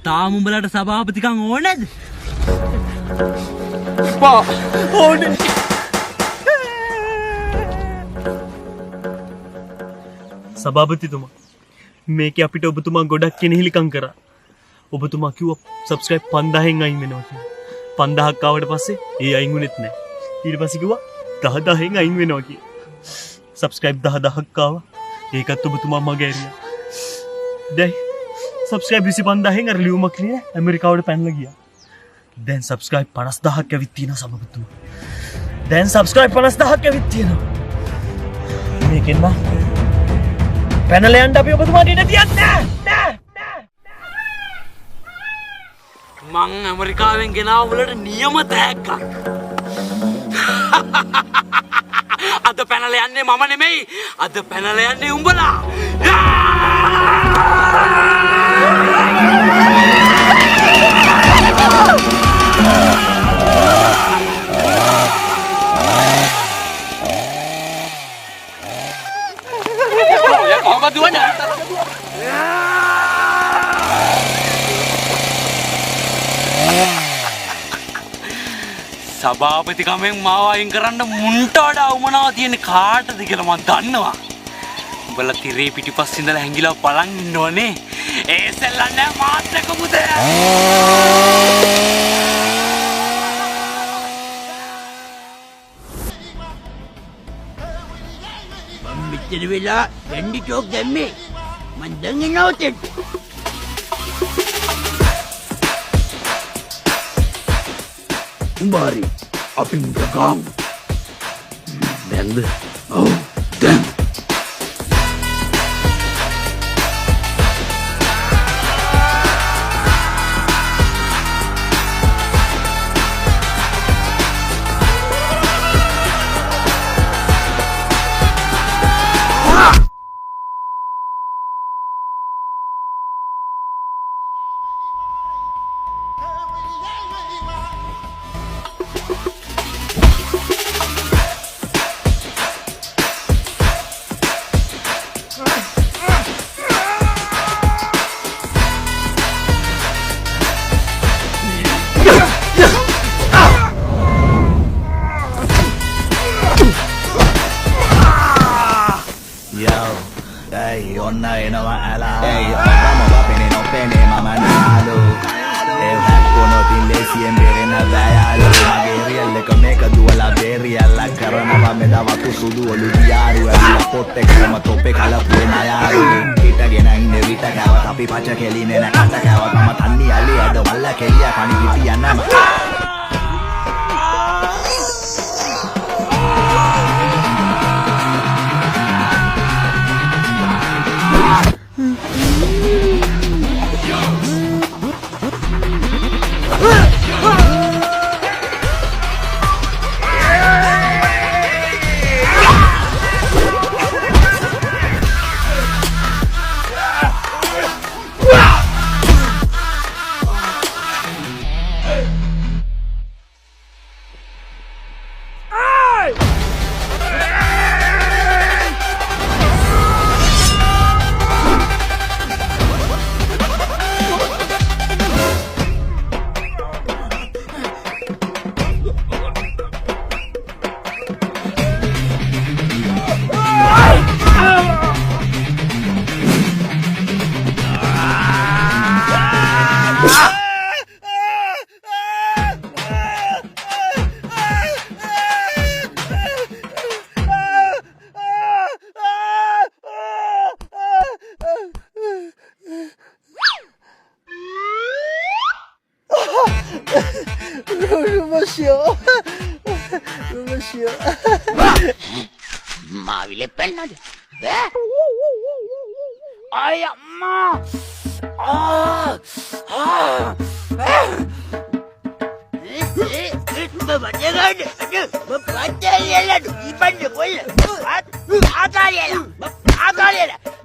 තාම උඹලට සභාපතිකම් ඕනේද? එපා ඕනේ. සභාපතිතුමා, මේකේ අපිට ඔබතුමා ගොඩක් කෙනෙහිලිකම් කරා. ඔබතුමා කිව්වා සබ්ස්ක්‍රයිබ් 5000න් අයින් වෙනවා කියලා. 5000ක් ආවට පස්සේ ඒ අයින් වුණෙත් නෑ. ඊට පස්සේ කිව්වා 10000න් අයින් වෙනවා කියලා. සබ්ස්ක්‍රයිබ් 10000ක් ආවා. ඒකත් ඔබතුමා මග ඇරියා. දැන් සබ්ස්ක්‍රයිබ් 25000න් අර ලියුමක් ලියලා ඇමරිකාවට පැනලා ගියා. දැන් සබ්ස්ක්‍රයිබ් 50000ක් ඇවිත් තියෙනවා සභාපතිතුමා. දැන් සබ්ස්ක්‍රයිබ් 50000ක් ඇවිත් තියෙනවා. මේකෙන් නම් පැනලා යන්න අපි ඔබතුමාට ඉඩ තියන්නේ නෑ. නෑ. මං ඇමරිකාවෙන් ගෙනාව උඹලට නියම තෑග්ගක්. අද පැනලා යන්නේ මම නෙමෙයි. අද පැනලා යන්නේ උඹලා. කොහොමද දුවන්නේ? සභාපතිකමෙන් මාව අයින් කරන්න මුන්ට වඩා උමනාව තියෙන කාටද කියලා මං දන්නවා. උඹලා තිරේ පිටිපස්ස ඉඳලා හැංගිලා බලන් ඉන්නවනේ. ඒ සෙල්ලම් නෑ මාත් එක්ක පුතේ. මං මෙච්චර වෙලා කැන්ඩි චෝක් දැම්මේ මං දැන් එනවා ඔතෙන්ට. උඹ හරි අපි මුට ගාමු. දැන්ද? ඔව් දැන්. Yo, ei onna එනවා ඇලා. Ei ඔබම වපෙනේ නොපෙනේ මම නාලු. ඒ හැප්පුණොතින් ලේසියෙන් බේරෙන බෑ යාලු. මගේ රියල් එක මේක දුවලා බේරියල්ලා කරනවා මෙදා වතු සුදු ඔලු දියාරු. ඇවිල්ලා පොත් එකම තොපේ කලපුවේ නයාරු. හිටගෙන ඉන්නේ විට කෑවත් අපි පච කෙලිනේ නෑ කට කෑවත් මම තන්නි අලි අඩ වල්ලා කෙලියා කණි හිටියා නම. මාවිලේ පෙන්නද? ඈ? අය අම්මා. ආ ආ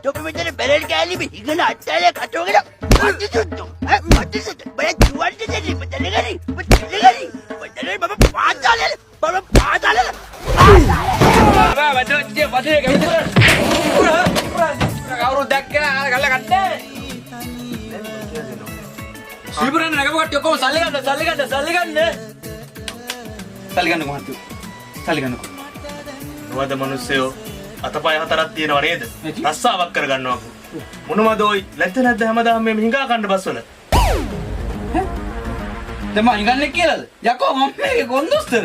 තොපි මෙතන බැලන් කෑලි මේ හිගන අට්ටාලේ කටෝගෙන මට සුත්තු මට සුත්තු බල දුවන්න දෙන්නේ බදලගරි බදලගරි බදලගරි මම පාතාලේ මම පාතාලේ. කවුරුත් දැක්කේ අර ගල්ලා කන්නේ. ශ්‍රීපුරයන් නැගපු කට්ටිය ඔක්කොම සල්ලි ගන්න සල්ලි ගන්න සල්ලි ගන්න. සල්ලි ගන්නකො මහත්තයෝ. සල්ලි ගන්නකො. මොනවද මිනිස්සයෝ අතපය හතරක් තියෙනව නේද? රස්සාවක් කරගන්නවා. මොනවද ඔයි ලැජ්ජ නැද්ද හැමදාම මේ හිඟා කන්න බස් වල? දැන් මං හිඟන්නේ කියලාද? යකෝ මම මේකේ කොන්දොස්තර.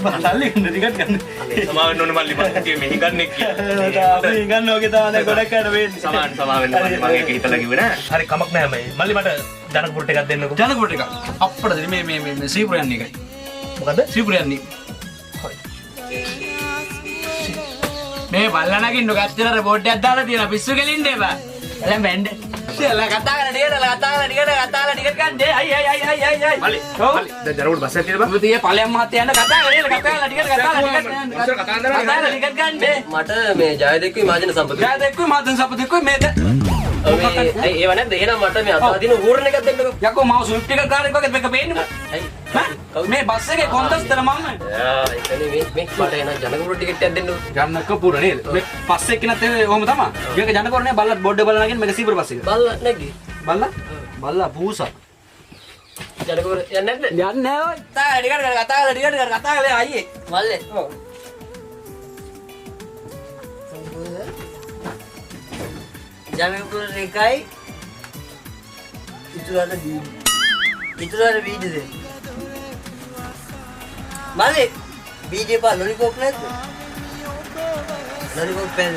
බං සල්ලි ගන්න ටිකක් ගන්න. අනේ සමා වෙන්න ඕනේ මල්ලි මං හිතුවේ මේ හිඟන්නේ කියලා. අපි හිඟන්න වගේ තමයි දැන් ගොඩක් අයට වෙන්නේ. සමාන සමා වෙන්න මල්ලි මං ඒක හිතලා කිව්වේ නෑ. හරි කමක් නෑ මේ. මල්ලි මට ජනක පුට් එකක් දෙන්නකෝ. ජනක පුට් එකක්. අප්පට දෙන්න මේ මේ මේ ශ්‍රීපුර යන්නේ එකයි. මොකද? ශ්‍රීපුර යන්නේ. මේ බල්ලා නගින්න ගත්තේ අර බෝඩ් එකක් දාලා තියෙනවා පිස්සු කෙලින්න එපා. එලම් වෙන්න. එලා කතා කරලා ටික එලා කතා කරලා ටික කතා කරලා ටික ගන්න. අයි අයි අයි අයි අයි අයි. මල්ලි මල්ලි දැන් ජනකොට බස් එකක් තියෙනවා බං. ඔබ තියේ ඵලයන් මහත්තයා යන්න කතා කරලා එලා කතා කරලා ටික කතා කරලා ටික ගන්න. කතා කරලා කතා කරලා ටික ගන්න. මට මේ ජයදෙක්කුයි මහජන සම්පතුයි. ජයදෙක්කුයි මහජන සම්පතුයි මේද. මේ ඇයි ඒව නැද්ද? එහෙනම් මට මේ අත අදින හෝරන් එකක් දෙන්නකෝ. යකෝ මාව ස්විෆ්ට් එකක් කාර් එකක් වගේ මේක පේන්නේ මොකද? ඇයි? මේ බස් එකේ කොන්දස්තර මම. ආ ඒක නෙමෙයි මේ මට එහෙනම් ජනකපුර ටිකට් එකක් දෙන්නකෝ. ජනකපුර නේද? මේ බස් එක නැත් ඔහොම තමයි. මේක ජනකපුර නෑ බල්ලත් බෝඩ් එක බලලා නගින්න මේක සීපුර බස් එක. බල්ලා නැගී. බල්ලා? බල්ලා පූසා. ජනකපුර යන්නේ නැද්ද? යන්නේ නෑ ඔය. කතා කරලා ටිකට් ගන්න කතා කරලා ටිකට් ගන්න කතා කරලා අයියේ. මල්ලේ. ඔව්. ජනකපුර එකයි ඉතුරුවට බීඩි. ඉතුරුවට බීඩි දෙන්න. මල්ලේ බීඩි එපා ලොලිපොප් නැද්ද? ලොලිපොප් එක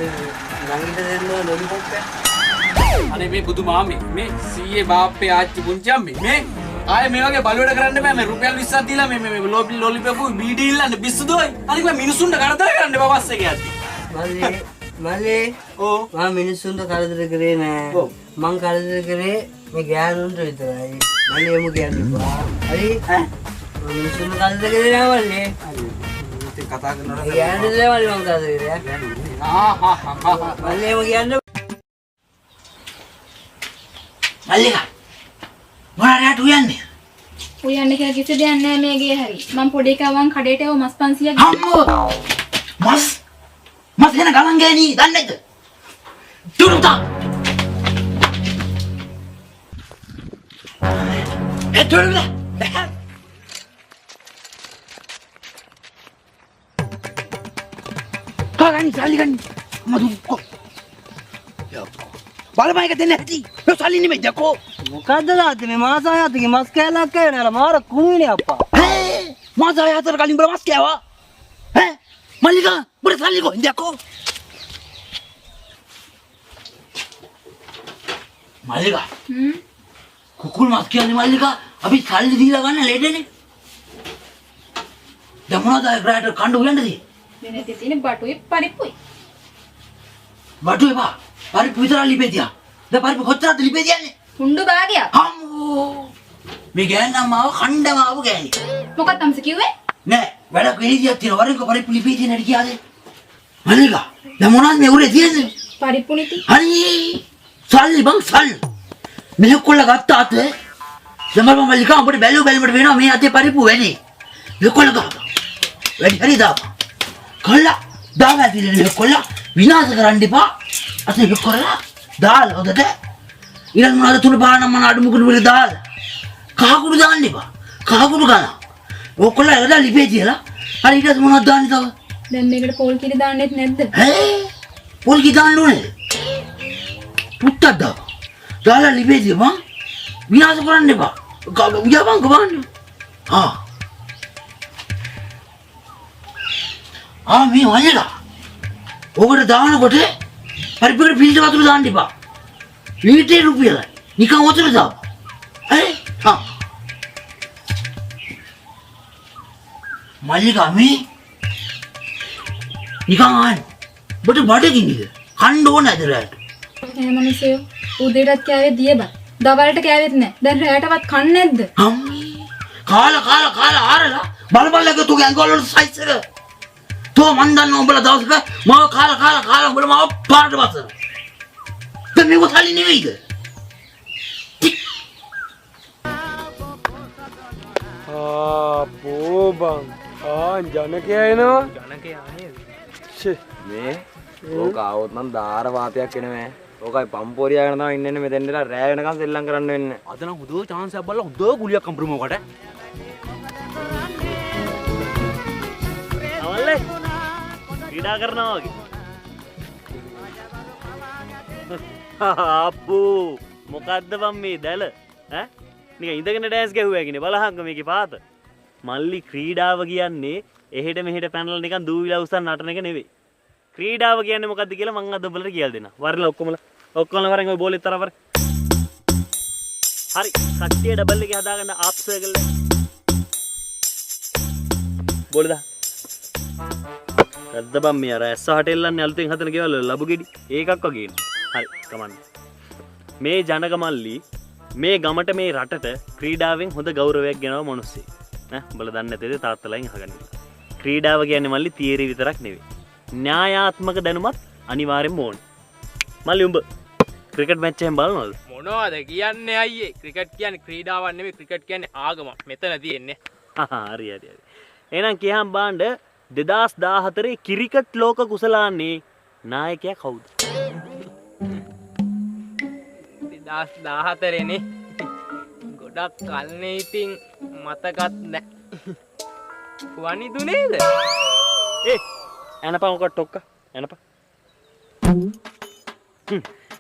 නංගිට දෙන්න ඕන ලොලිපොප් එක. අනේ මේ බුදු මාමේ මේ සීයේ බාප්පේ ආච්චි පුංචි අම්මේ මේ ආයේ මේ වගේ බලවැඩ කරන්න බෑ මේ රුපියල් 20ක් දීලා මේ මේ ලොලිපොප් බීඩි ඉල්ලන්න පිස්සුද ඔය? අනික මේ මිනිසුන්ට කරදර කරන්න එපා බස් එකේ යද්දි. මල්ලේ මල්ලේ ඔව් මම මිනිස්සුන්ට කරදර කරේ නෑ. ඔව් මං කරදර කරේ මේ ගෑනුන්ට විතරයි. මල්ලේ එහෙම කියන්න එපා. හරි? ඈ මම මිනිස්සුන්ට කරදර කරේ නෑ මල්ලේ. හරි ඉතින් කතා කරනකොට ගෑනුන්ට විතරයි මල්ලේ මං කරදර කරේ. ආ හා හා හා මල්ලේ එහෙම කියන්න මල්ලිකා මොනවා රැට උයන්නේ? උයන්න කියලා කිසි දෙයක් නෑ මේ ගේ හරි. මං පොඩි එකා වන් කඩේට යව මස් 500ක් අම්මෝ මස් මස් වෙන ගණන් ගෑණි දන්නේ නැද්ද? තුරුතා ඒ තුරුතා කාගනි සල්ලි ගනි මතු කො බලපන් එක දෙන්න ඇති මේ සල්ලි නෙමෙයි දකෝ මොකද්ද තාත්තේ මේ මාස හයතකින් මස් කෑල්ලක් කෑවේ නෑ අර මාර කුණුනේ අප්පා. හේ මාස හයතර කලින් උඹලා මස් කෑවා ඈ මල්ලිකා උඹට සල්ලි කොහෙන්ද යකෝ මල්ලිකා හ්ම් කුකුල් මස් කියන්නේ මල්ලිකා අපි සල්ලි දීලා ගන්න ලෙඩනේ දැන් මොනවද ඒ රැට කණ්ඩ උයන්නද වෙන තියෙන බටුයි පරිප්පුයි. බටු එපා පරිප්පු විතරක් ලිපේ තියා දැන් පරිප්පු කොච්චරද ලිපේ තියන්නේ හුඬු භාගයක්. අම්මෝ මේ ගෑනනම් මාව කණ්ඩම ආව ගෑණි මොකක්ද අම්ස කිව්වේ? නෑ වැඩක් වෙන විදියක් තියෙනවා වරින්ක පරිප්පු ලිපේ තියෙන හැටි කියාදේ මල්ලිකා දැන් මොනවද මේ උරේ තියෙන්නේ පරිප්පු නිති. හරි සල්ලි බං සල්ලි මෙහෙ කොල්ල ගත්ත අතේ දැන් බලපන් මල්ලිකා උඹට බැලුව බැලුවට වෙනවා මේ අතේ පරිප්පු වැඩි මෙහෙ කොල්ල ගහපන් වැඩි හරි දාපන් කොල්ල දාලා තියෙන මෙහෙ කොල්ල විනාශ කරන්න එපා අතේ මෙහෙ කරලා දාලා හොඳට ඊළඟ මොනවද තුන පහ නම් මොන අඩු මුකුඩු වල දාලා කහකුඩු දාන්න එපා කහකුඩු ගන්න ඔය කොල්ල එලා ලිපේ තියලා හරි ඊට පස්සේ මොනවද දාන්නේ තව දැන් මේකට පොල් කිරි දාන්නෙත් නැද්ද? ඈ පොල් කිරි දාන්න ඕනේ පුත්තක් දාපන් දාලා ලිපේ තියපන් විනාශ කරන්න එපා උයපන් ගවන්න ආ ආ මේ වල්ලා ඔකට දානකොට පරිප්පුවකට ෆිල්ටර් වතුර දාන්න එපා ලීටරේ රුපියලයි නිකන් වතුර දාපන් ඈ ආ මල්ලිකා මේ නිකන් ආන්න ඔබට බඩගිනිද කන්න ඕන ඇද රැට නෑ මිනිස්සයෝ උදේටත් කෑවේ දියබත්. දවල්ට කෑවෙත් නෑ. දැන් රැයටවත් කන්නේ නැද්ද? අම්මේ කාලා කාලා කාලා ආරලා බල බල එක තුගේ ඇඟවල වල සයිස් එක තෝ මන් දන්නවා උඹලා දවසක මාව කාලා කාලා කාලා උඹලා මාව පාරට බස්සනවා දැන් මේක සල්ලි නෙවෙයිද ආ බෝ බං ආ ජනකයා එනවා ජනකයා නේද? ෂේ මේ ඕක ආවොත් නම් දාර වාතයක් එනවා. ඕකයි පම්පෝරියාගෙන තමයි ඉන්නේ මෙතෙන් වෙලා රෑ වෙනකන් සෙල්ලම් කරන්න වෙන්නේ. අද නම් හොඳ චාන්ස් එකක් බලලා හොඳ ගුලියක් කම්පරමු ඔකට. අවල්ලේ ක්‍රීඩා කරනවා වගේ. අප්පු මොකද්ද බං මේ දැල ඈ නිකන් ඉඳගෙන ඩෑන්ස් ගැහුවා කියන්නේ බලහන්ක මේකේ පාත. මල්ලි ක්‍රීඩාව කියන්නේ එහෙට මෙහෙට පැනලා නිකන් දූවිලා උස්සන් නටන එක නෙවෙයි. ක්‍රීඩාව කියන්නේ මොකද්ද කියලා මං අද ඔයාලට කියලා දෙන්නම්. වරලා ඔක්කොමලා වරෙන් ඔය බෝලෙත් අර වරෙන්. හරි කට්ටිය ඩබල් එකේ හදාගන්න ආප් සර්කල් එක. බෝලේ දා. ඇද්ද බං මේ අර ඇස්ස හට එල්ලන්නේ අලුතෙන් හදන ගෙවල් වල ලබු ගෙඩි ඒකක් වගේ නේ. හරි කමන්නේ. මේ ජනක මල්ලි මේ ගමට මේ රටට ක්‍රීඩාවෙන් හොඳ ගෞරවයක් ගෙනව මිනිස්සෙක්. ඈ උඹලා දන්නේ නැතේද තාත්තලාගෙන් අහගන්න. ක්‍රීඩාව කියන්නේ මල්ලි තියරි විතරක් නෙවෙයි. න්‍යායාත්මක දැනුමත් අනිවාර්යෙන්ම ඕනේ. මල්ලි උඹ ක්‍රිකට් මැච් එකෙන් බලනවද? මොනවද කියන්නේ අයියේ? ක්‍රිකට් කියන්නේ ක්‍රීඩාවක් නෙවෙයි, ක්‍රිකට් කියන්නේ ආගමක්. මෙතන තියෙන්නේ. හරි හරි හරි. එහෙනම් කියහම් බාණ්ඩ 2014 ක්‍රිකට් ලෝක කුසලානේ නායකයා කවුද? 2014 නේ. ගොඩක් කල්නේ ඉතින් මතකත් නෑ. වනිදු නේද? ඒ ඇනපන් ඔක ටොක්ක ඇනපන්.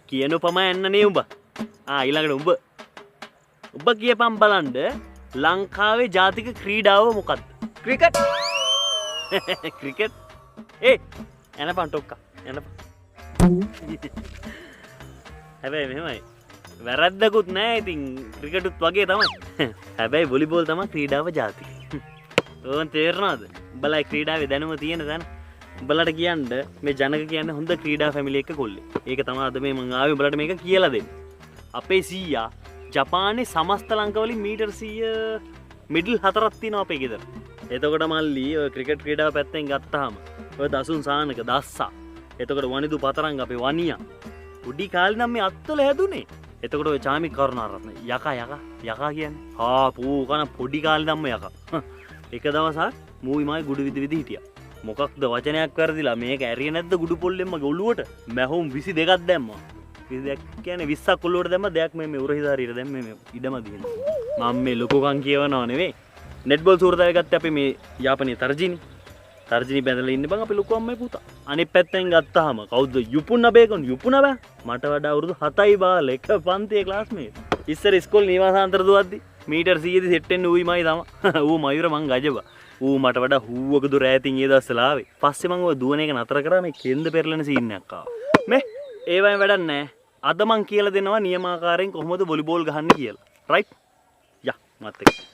කියන උපමා ඇන්න නේ උඹ. ආ ඊළඟට උඹ. උඹ කියපන් බලන්න ලංකාවේ ජාතික ක්‍රීඩාව මොකක්ද? ක්‍රිකට්. ක්‍රිකට්. ඒ ඇනපන් ටොක්ක ඇනපන්. හැබැයි මෙහෙමයි වැරද්දකුත් නෑ ඉතින් ක්‍රිකටුත් වගේ තමයි. හැබැයි වොලිබෝල් තමයි ක්‍රීඩාව ජාතික. ඕන් තේරෙනවද? උඹලා ක්‍රීඩාවේ දැනුම තියෙන තැන. උඹලට කියන්න මේ ජනක කියන්නේ හොඳ ක්‍රීඩා ෆැමිලි එකක කොල්ලෙක්. ඒක තමයි අද මේ මං ආවේ උඹලට මේක කියලා දෙන්න. අපේ සීයා ජපානයේ සමස්ත ලංකාවලින් මීටර් 100 මිඩල් 4ක් තියෙනවා අපේ ගෙදර. එතකොට මල්ලි ඔය ක්‍රිකට් ක්‍රීඩාව පැත්තෙන් ගත්තාම ඔය දසුන් සානක දස්සා. එතකොට වනිදු පතරංග අපේ වනියා. පොඩි කාලේ නම් මේ අත්වල හැදුනේ. එතකොට ඔය චාමික කරුණාරත්න යකා යකා යකා කියන්නේ හා පූ කන පොඩි කාලේ නම් යකා. එක දවසක් මූයි මයි ගුඩු විදි විදි හිටියා. මොකක්ද වචනයක් වැරදිලා මේක ඇරියේ නැද්ද ගුඩු පොල්ලෙන් මගේ ඔළුවට මැහුම් 22ක් දැම්මා. 22ක් කියන්නේ 20ක් ඔළුවට දැම්මා දෙයක් මේ උරහිස හරියට දැම්මේ මේ ඉඩම දින. මම මේ ලොකුකම් කියවනව නෙවෙයි. නෙට්බෝල් සූරතාවය ගත්තේ අපි මේ යාපනයේ තර්ජිනි. තර්ජිනි බැඳලා ඉන්න බං අපි ලොකු අම්මයි පුතා. අනිත් පැත්තෙන් ගත්තාම කවුද යුපුන බේකන් යුපුන බෑ. මට වඩා අවුරුදු 7යි බාල එක පන්තියේ ක්ලාස්මේට්. ඉස්සර ඉස්කෝලේ නිවාසාන්තර දුවද්දි මීටර් 100 දී සෙට් වෙන්න ඌයි මයි තමයි. ඌ මයුර මං ගජබා. ඌ මට වඩා හූවක දුර ඈතින් ඒ දවස්වල ආවේ. පස්සේ මං ඔය දුවන එක නතර කරා මේ කෙන්ද පෙරලෙන සීන් එකක් ආවා. මේ ඒවයින් වැඩක් නෑ. අද මං කියලා දෙනවා නියමාකාරයෙන් කොහොමද වොලිබෝල් ගහන්නේ කියලා. රයිට්? යා මත් එක්ක.